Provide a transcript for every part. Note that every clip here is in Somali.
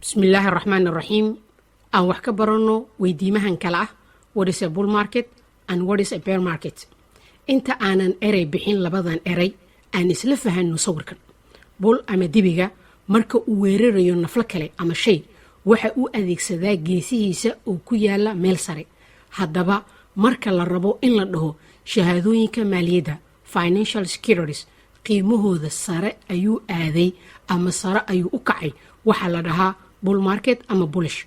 Bismillaahi araxmaan araxiim. Aan wax ka baranno weydiimahan kale ah: what is a bull market and what is a bear market? Inta aanan erey bixin labadan erey, aan isla fahanno sawirkan. Bull ama dibiga marka uu weerarayo naflo kale ama shay, waxa uu adeegsadaa geesihiisa oo ku yaala meel sare. Haddaba, marka la rabo in la dhaho shahaadooyinka maaliyadda, financial securities, qiimahooda sare ayuu aaday ama sare ayuu u kacay, waxaa la dhahaa bull market ama bullish.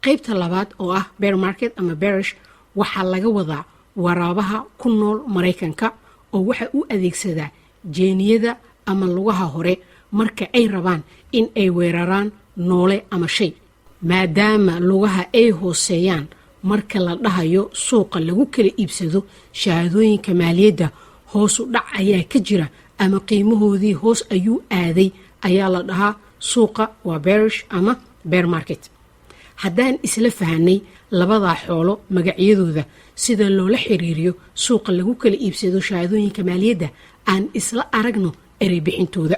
Qaybta labaad oo ah bear market ama bearish, waxaa laga wadaa waraabaha ku nool Maraykanka oo waxa uu adeegsadaa jeeniyada ama lugaha hore marka ay rabaan in ay weeraraan noole ama shay. Maadaama lugaha ay hooseeyaan, marka la dhahayo suuqa lagu kala iibsado shahaadooyinka maaliyadda hoosu dhac ayaa ka jira ama qiimahoodii hoos ayuu aaday, ayaa la dhahaa suuqa waa bearish ama bear market. Haddaan isla fahanay labadaa xoolo magacyadooda, sida loola xiriiriyo suuqa lagu kala iibsado shahaadooyinka maaliyadda, aan isla aragno erey bixintooda.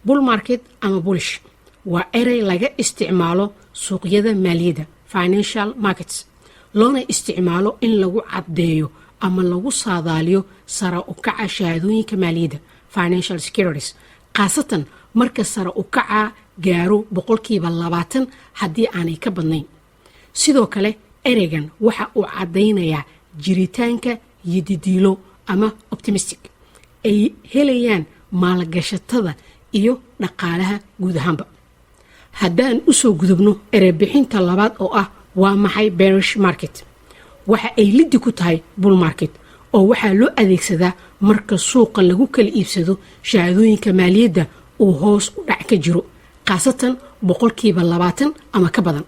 Bull market ama bullish waa erey laga isticmaalo suuqyada maaliyadda, financial markets, loona isticmaalo in lagu caddeeyo ama lagu saadaaliyo sara u kaca shahaadooyinka maaliyadda, financial securities, khaasatan marka sara u kaca gaaro 20% haddii aanay ka badnayn. Sidoo kale, ereygan waxa uu caddaynayaa jiritaanka yididiilo ama optimistic ay helayaan maalgashatada iyo dhaqaalaha guud ahaanba. Haddaan usoo gudubno ereybixinta labaad oo ah waa maxay bearish market, waxa ay liddi ku tahay bull market, oo waxaa loo adeegsadaa marka suuqa lagu kala iibsado shahaadooyinka maaliyadda uu hoos u dhac ka jiro, khaasatan 20% ama ka badan.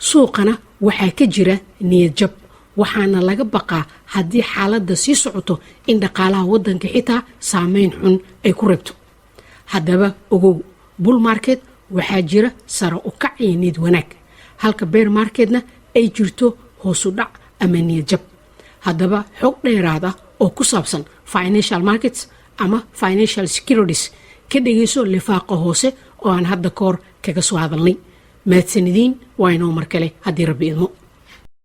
Suuqana waxaa ka jira niyad jab, waxaana laga baqaa haddii xaaladda sii socoto in dhaqaalaha waddanka xitaa saameyn xun ay ku reebto. Haddaba ogow, bull market waxaa jira sare u kac iyo niyad wanaag, halka bear marketna ay jirto hoosu dhac ama niyad jab. Haddaba, xog dheeraad ah oo ku saabsan financial markets ama financial securities ka dhegayso lifaaqa hoose oo aan hadda ka hor kaga soo hadalnay. Mahadsanidin. Waa inoo mar kale haddii Rabbi idmo.